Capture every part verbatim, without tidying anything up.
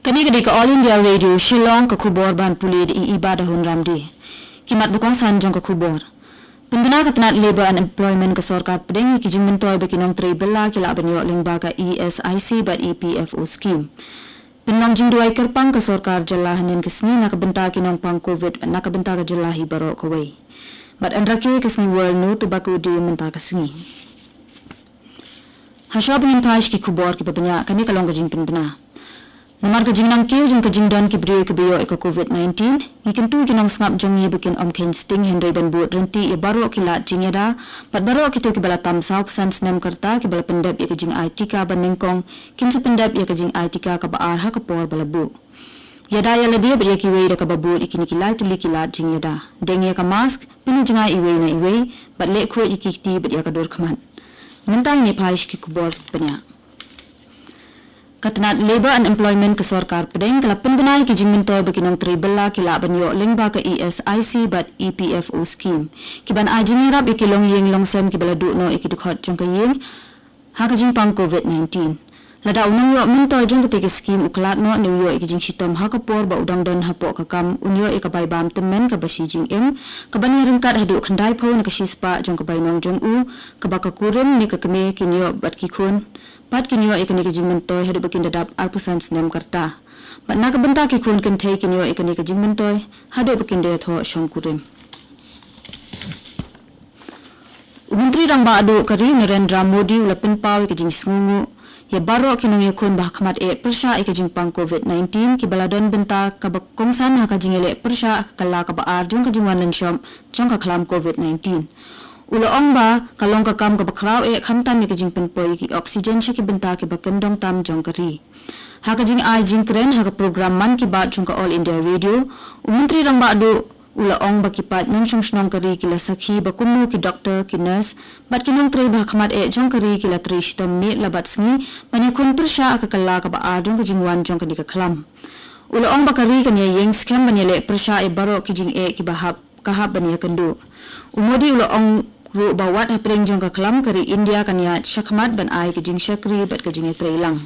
Kane ka dei ka All India Radio Shillong, ka khubor ban pule da i Iba da Hun Ramdi. Ki mat ba kongsan jong ka khubor. Pynbna ka tnat Labour and Employment ka sorkar pdeng ïa ki jingmyntoi ba ki nongtrei bylla ki lah ban ïoh lyngba ka E S I C bad E P F O scheme. Pynlong jingduwai kyrpang ka sorkar jylla hynnin ka sngi na ka bynta ki nongpang covid, na ka bynta ka jylla hi baroh kawei. Bad yn rakhe ka sngi World No Tobacco Day mynta ka sngi. Hashwa ban ngin phai sha ki khubor kiba bniah, kane ka long ka jingpynbna. Namar ka jingnang kiew jong ka jingdon ki briew kiba ïoh ïa ka covid nineteen, ngi kyntu ïa ki nongsngap jong ngi ba kin ym kheiñ sting hynrei ban bud ryntih ïa baroh ki lad jingïada, bad baroh kito kiba la tam saw phew san snem ka rta kiba la pyndep ïa ka jingai tika ba nyngkong, kin sa pyndep ïa ka jingai tika kaba ar ha ka por ba la buh. Ïada ïa lade bad ïa kiwei da kaba bud ïa kine ki lai tylli ki lad jingïada. Deng ïa ka mask, pynjngai iwei na iwei, bad leh khuid ïa ki kti bad ïa ka dur khmat. Mynta ngin ïa phai sha ki khubor bniah. Ka tnat Labour and Employment ka sorkar pdeng ka la pynbna ïa ki jingmyntoi ba ki nongtrei bylla ki lah ban ïoh lyngba ka E S I C bad E P F O scheme. Ki ban ai jingïarap ïa ki longïing longsem kiba la duh noh ïa ki dkhot jong ka ïing ha ka jingpang covid nineteen. Lada u nongïoh myntoi jong katei ka scheme u khlad noh ne u ïoh ïa ka jingshitom ha ka por ba u dang don hapoh ka kam, un ïoh ïa ka bai bam tymmen kaba shi jingim, kaban ïaryngkat haduh khyndai phew na ka shispah jong ka bainong jong u, kaba ka kurim ne ka kmie kin ïoh bad ki khun pat kin ïoh ïa kane ka jingmyntoi haduh ba kin da dap arphew san snem ka rta. Bad na ka bynta ki khun kynthei kin ïoh ïa kane ka jingmyntoi haduh ba kin da ïathoh shongkurim. U Myntri Rangbah Duh ka ri Narendra Modi u la pynpaw ïa ka jingsngewnguh ïa baroh ki nongïakhun ba ha khmat eh pyrshah ïa ka jingpang covid nineteen kiba la don bynta kaba kongsan ha ka jingïaleh pyrshah ha ka kylla kaba ar jong ka jingwan lynshop jong ka khlam covid nineteen. U la ong ba ka long ka kam kaba khraw eh khamtam ïa ka jingpynpoi ïa ki oxygen sha ki bynta kiba kyndong tam jong ka ri. Ha ka jingai jingkren ha ka program Mann Ki Baat jong ka All India Radio, u Myntri Rangbah Duh u la ong ba ki paid nongshong shnong ka ri ki la sakhi ba kumno ki doktor, ki nurse bad ki nongtrei ba ha khmat eh jong ka ri ki la trei shitom miet la bad sngi ban ïakhun pyrshah ha ka kylla kaba ar jong ka jingwan jong kane ka khlam. U la ong ba ka ri kan ïaïeng skhem ban ïaleh pyrshah ïa baroh ki jingeh kiba hap ka hap ban ïakynduh. U Modi u la ong ruh ba wat hapdeng jong ka khlam ka ri India kan ïaid shakhmat ban ai ka jingshakri bad ka jingïatreilang.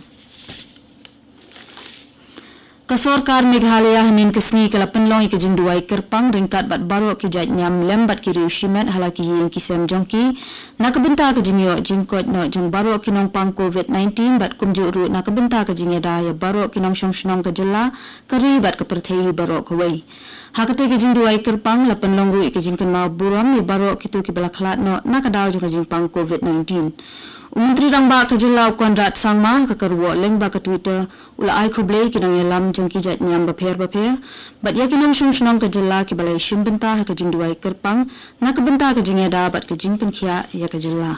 Ka sorkar Meghalaya hynnin ka sngi ka la pynlong ïa ka jingduwai kyrpang ryngkat bad baroh ki jait niam lem bad ki riew shimet ha la ki ïing ki sem jong ki na ka bynta ka jingïoh jingkoit noh jong baroh ki nongpang covid nineteen bad kumjuh ruh na ka bynta ka jingïada ïa baroh ki nongshong shnong ka jylla, ka ri bad ka pyrthei hi baroh kawei. Ha katei ka jingduwai kyrpang la pynlong ruh ïa ka jingkynmaw burom ïa baroh kito kiba la khlad noh na ka daw jong ka jingpang covid nineteen. U Myntri Rangbah ka jylla u Conrad Sangma ha ka kyrwoh lyngba ka Twitter u la ai khublei ki nongïalam jong ki jait niam bapher bapher bad ïa ki nongshong shnong ka jylla kiba la ïashim bynta ha ka jingduwai kyrpang na ka bynta ka jingïada bad ka jingpynkhiah ïa ka jylla.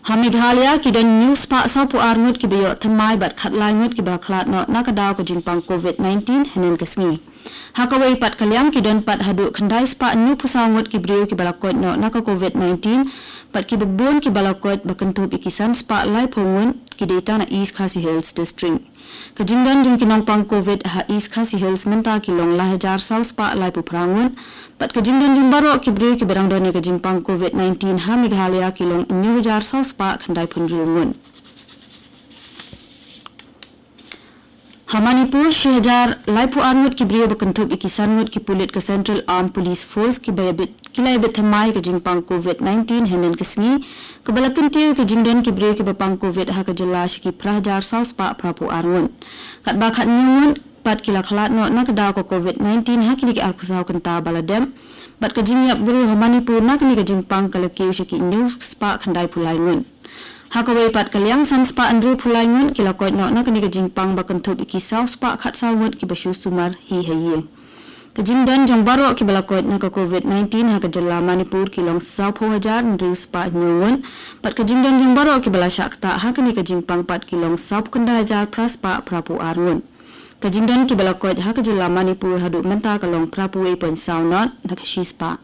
Ha Meghalaya ki don hynñiew spah sawphew ar ngut kiba ïoh thymmai bad khatlai ngut kiba khlad noh na ka daw ka jingpang covid nineteen hynnin ka sngi. Ha kawei pat ka liang ki don pat haduh khyndai spah hynñiewphew saw ngut ki briew kiba la koit noh na ka covid nineteen bad kiba bun kiba la koit ba kynthup ïa ki san spah laiphew ngut ki dei tang na East Khasi Hills District. Ka jingdon jong ki nongpang covid ha East Khasi Hills mynta ki long lai hajar saw spah laiphew phra ngut bad ka jingdon jong baroh ki briew kiba dang don ïa ka jingpang covid nineteen ha Meghalaya ki long hynñiew hajar saw spah khyndaiphew hynriew ngut. Ha Manipur shi hajar laiphew ar ngut ki briew ba kynthup ïa ki san ngut ki pulit ka Central Armed Police Force kiba ïabit ki la ïabit thymmai ïa ka jingpang covid nineteen hynnin ka sngi, kaba la kyntiew ïa ka jingdon ki briew kiba pang covid ha ka jylla sha ki phra hajar saw spah phraphew ar ngut. Katba khathynñiew ngut pat ki la khlad noh na ka daw ka covid nineteen ha kine ki arphew saw kynta ba la dep bad ka jingïap briew ha Manipur na kane ka jingpang ka la kiew sha ki hynñiew spah khyndaiphew lai ngut. Ha kawei pat ka liang san spah hynriewphew lai ngut ki la koit noh na kane ka jingpang ba kynthup ïa ki saw spah khatsaw ngut kiba shu sumar hi ha ïing. Ka jingdon jong baroh kiba la koit na ka covid nineteen ha ka jylla Manipur ki long sawphew hajar hynriew spah hynñiew ngut bad ka jingdon jong baroh kiba la shah ktah ha kane ka jingpang pat ki long sawphew khyndai hajar phra spah phraphew ar ngut. Ka jingdon kiba la koit ha ka jylla Manipur haduh mynta ka long phraphew wei point saw nod na ka shi spah.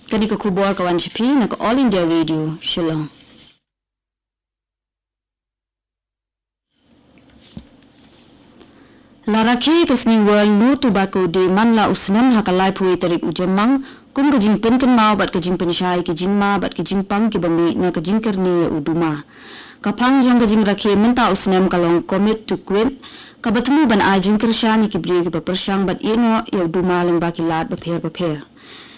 Kane ka khubor ka wan sha phi na ka All India Radio Shillong. La rakhe ka sngi World No Tobacco Day man la u snem ha ka laiphew wei tarik u Jymmang, kum ka jingpynkynmaw bad ka jingpynshai ki jingma bad ki jingpang kiba mih na ka jingkyrni ïa u duma. Ka phang jong ka jingrakhe mynta u snem ka long Commit to Quit, kaba thmu ban ai jingkyrshan ïa ki briew kiba pyrshang ban ïehnoh ïa u duma lyngba ki lad bapher bapher.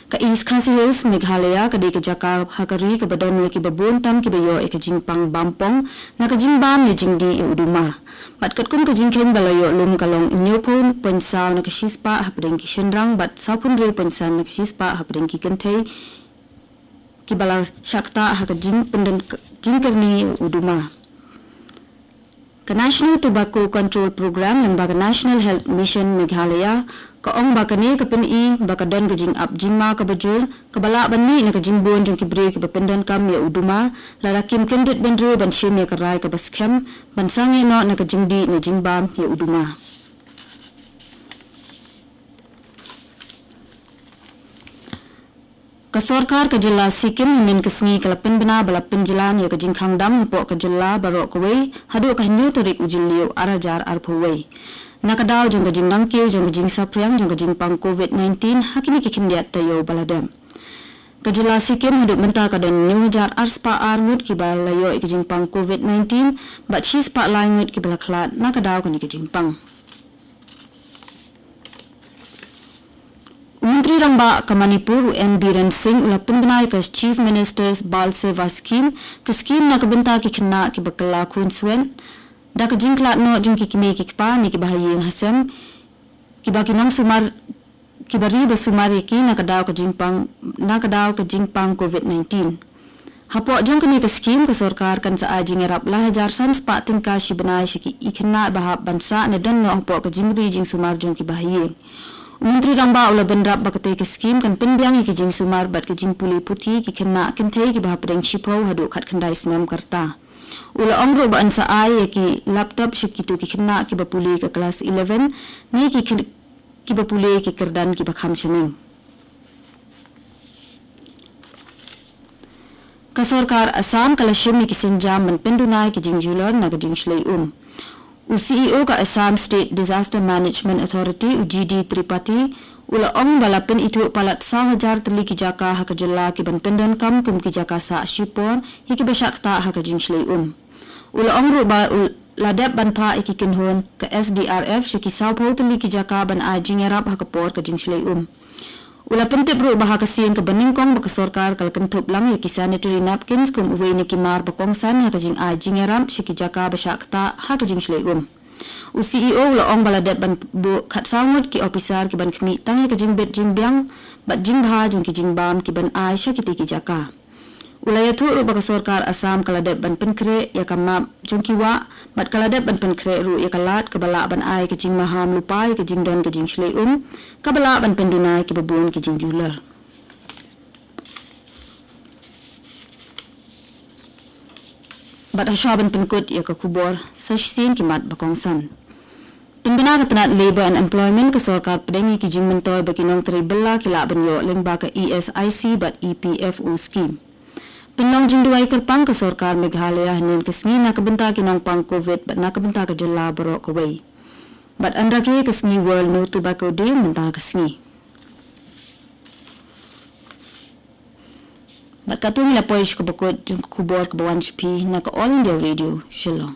Ka East Khasi Hills, Meghalaya, ka dei ka jaka ha ka ri kaba don ïa kiba bun tam kiba ïoh ïa ka jingpang bampong na ka jingbam ne jingdih ïa u duma. Bad katkum ka jingkheiñ ba la ïoh lum ka long hynñiewphew point saw na ka shispah hapdeng ki shynrang bad sawphew hynriew point san na ka shispah hapdeng ki kynthei kiba la shah ktah ha ka jingpyndon jingkyrni ïa u duma. Ka National Tobacco Control Program lyngba ka National Health Mission Meghalaya ka ong ba kane ka pyni ba ka don ka jingap jingma kaba jur kaba lah ban mih na ka jingbun jong ki briew kiba pyndonkam ïa u duma, lada kim kyndit bynriew ban shim ïa ka rai kaba skhem ban sangeh noh na ka jingdih ne jingbam ïa u duma. Ka sorkar ka jylla Sikkim hynnin ka sngi ka la pynbna ba la pynjlan ïa ka jingkhang dam hapoh ka jylla baroh kawei haduh ka hynñiew tarik u Jylliew ar hajar arphew wei. Na ka daw jong ka jingnang kiew jong ka jingsaphriang jong ka jingpang covid nineteen ha kine ki khyndiat taïew ba la dep. Ka jylla Sikkim haduh mynta ka don hynñiew hajar ar spah ar ngut kiba la ïoh ïa ka jingpang covid nineteen bad shi spah lai ngut kiba la khlad na ka daw kane ka jingpang. U Myntri Rangbah ka Manipur, u N Biren Singh, u la pynbna ïa ka Chief Minister's Bal Seva Scheme, ka skhim na ka bynta ki khynnah kiba kylla khunswet da ka jingkhlad noh jong ki kmie ki kpa ne kiba ha ïing ha sem, kiba ki nongsumar, kiba ri ba sumar ïa ki na ka daw ka jingpang, na ka daw ka jingpang covid nineteen. Hapoh jong kane ka skhim ka sorkar kan sa ai jingïarap lai hajar san spah tyngka shi bnai sha ki khynnah ba hap ban sah ne don noh hapoh ka jingri jingsumar jong kiba ha ïing. U Myntri Rangbah u la bynrap ba katei ka skhim kan pynbiang ïa ki jingsumar bad ka jingpule puthi ki khynnah kynthei kiba hapdeng shiphew haduh khatkhyndai snem ka rta. U la ong ruh ba yn sa ai ïa ki laptop sha kito ki khynnah kiba pule ka klas eleven ne ki khyn-, kiba pule ki kyrdan kiba kham shaneng. Ka sorkar Assam ka la shim ïa ki sienjam ban pynduna ïa ki jingjulor na ka jingshlei um. U C E O ka Assam State Disaster Management Authority, u G D Tripathi, u la ong ba la pynithuh palat saw hajar tylli ki jaka ha ka jylla ki ban pyndonkam kum ki jaka sah shipor ïa kiba shah ktah ha ka jingshlei um. U la ong ruh ba u la dep ban phah ïa ki kynhun ka S D R F sha ki sawphew tylli ki jaka ban ai jingïarap ha ka por ka jingshlei um. U la pyntip ruh ba ha ka sien kaba nyngkong ba ka sorkar ka la kynthup lang ïa ki sanitary napkins kum uwei na ki mar ba kongsan ha ka jingai jingïarap sha ki jaka ba shah ktah ha ka jingshlei um. U C E O u la ong ba la dep ban buh khatsaw ngut ki ophisar ki ban khmih tang ïa ka jingbit jingbiang bad jingbha jong ki jingbam ki ban ai sha kitei ki jaka. U la ïathuh ruh ba ka sorkar Assam ka la dep ban pynkhreh ïa ka map jong ki wah bad ka la dep ban pynkhreh ruh ïa ka lad kaba lah ban ai ka jingmaham lypa ïa ka jingdon ka jingshlei um kaba lah ban pynduna ïa kiba bun ki jingjulor. Bad hashwa ban pynkut ïa ka khubor, sa shisien ki mat ba kongsan. Pynbna ka tnat Labour and Employment, ka sorkar pdeng ïa ki jingmyntoi ba ki nongtrei bylla ki lah ban ïoh lyngba ka E S I C bad E P F O scheme. Pynlong jingduwai kyrpang ka sorkar Meghalaya hynnin ka sngi na ka bynta ki nongpang covid bad na ka bynta ka jylla baroh kawei. Bad yn rakhe ka sngi World No Tobacco Day mynta ka sngi. Bad katto ngi la poi sha kaba kut jong ka khubor kaba wan sha phi na ka All India Radio Shillong.